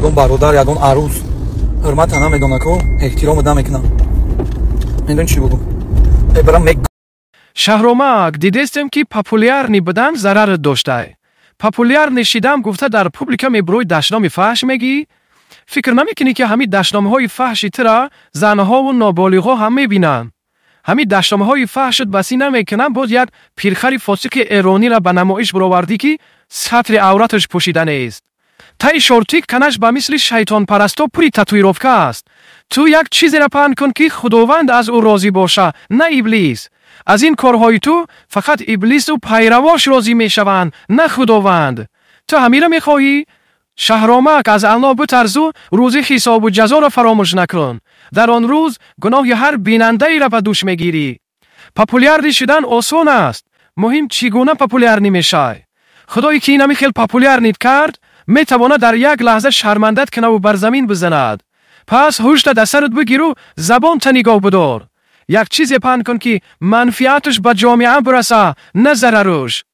Ягон бародар, ягон арӯз ҳурмата намедона ку, эҳтиромат намекунам. Медони, чӣ бугум? Барам. Шаҳромак, дидестем, ки популярный будан зарарат доштай. Популярный шидам гуфта, дар публика мебурӯи, дашноми фаҳш мегӣ. Фикр намекунӣ, ки ҳамин дашномҳои фаҳши тура занҳову ноболиғҳо ҳам мебинанд? Ҳамин дашномҳои фаҳшат басӣ намекунанд, боз як пирхари фосиқи эронира ба намоиш баровардӣ, ки сатри авраташ пӯшида нест. Таи шортик канаш ба мисли шайтонпарасто пури татуировка аст. Ту як чизеро паҳн кун, ки Худованд аз ӯ розӣ боша, на Иблис. Аз ин корҳои ту фақат Иблису пайравош розӣ мешаванд, на Худованд. Ту ҳамира мехоҳӣ? Шаҳромак, аз Аллоҳ битарзу рӯзи ҳисобу ҷазоро фаромӯш накун. Дар он рӯз гуноҳи ҳар бинандаеро ба дӯш мегирӣ. Популярный шудан осон аст, муҳим, чӣ гуна популярный мешавӣ. Худое, ки инами хел популярный т кард, метавонад дар як лаҳза шармандат кунаву бар замин бизанад. Пас ҳушта дар сарат бигиру забонта нигоҳ бидор. Як чизе паҳн кун, ки манфиаташ ба ҷомеа бираса, на зараруш.